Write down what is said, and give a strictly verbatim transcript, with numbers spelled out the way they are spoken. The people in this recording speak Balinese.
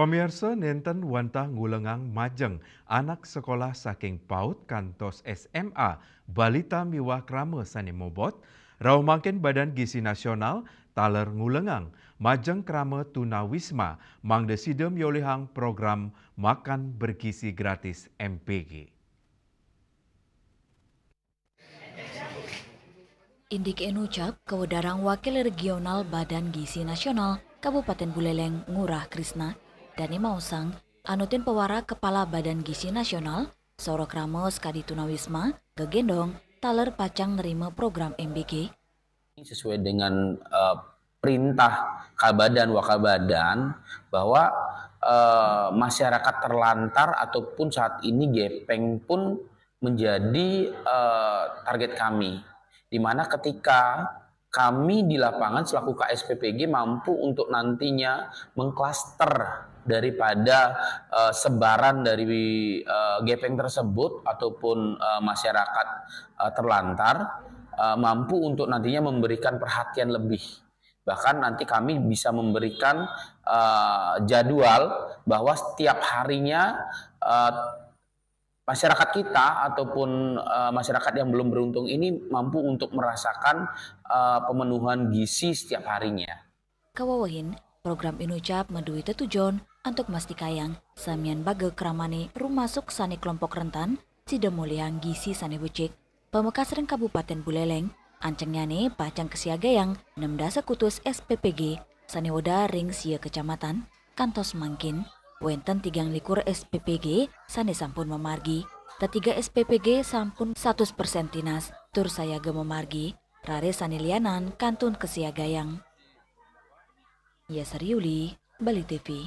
Pamirsa, nenten wantah ngulengang majeng anak sekolah saking paut kantos S M A, balita miwah krama sane mobot, rauh mangkin Badan Gizi Nasional taler ngulengang majeng krama tunawisma mangda sida miolihang program makan bergizi gratis M B G. Indik inucap kawedarang Wakil Regional Badan Gizi Nasional Kabupaten Buleleng Ngurah Krisna, dane maosang anutin pawarak Kepala Badan Gizi Nasional, saura krama sakadi tunawisma, gegendong, taler pacang nerima program M B G. Sesuai dengan, eh, perintah Kabadan Wakabadan bahwa, eh, masyarakat terlantar ataupun saat ini gepeng pun menjadi, eh, target kami. Di mana ketika kami di lapangan selaku K S P P G mampu untuk nantinya mengklaster daripada, eh, sebaran dari, eh, gepeng tersebut ataupun, eh, masyarakat, eh, terlantar, eh, mampu untuk nantinya memberikan perhatian lebih. Bahkan nanti kami bisa memberikan, eh, jadwal bahwa setiap harinya, eh, masyarakat kita ataupun, eh, masyarakat yang belum beruntung ini mampu untuk merasakan, eh, pemenuhan gizi setiap harinya. Kawawahin, program inucap madue tetujon antuk mastikayang samian baga kramane rumasuk sane kelompok rentan, sida molihang gizi sane becik. Pamekas ring Kabupaten Buleleng, ancengnyane pacang kasiagayang nem dasa kutus S P P G sane wedar ring sia kecamatan. Kantos mangkin, wenten tigang likur S P P G sane sampun mamargi. Tetiga S P P G sampun satus persen tinas tur sayaga mamargi, raris sane lianan kantun kasiagayang. Yasariuli, Bali T V.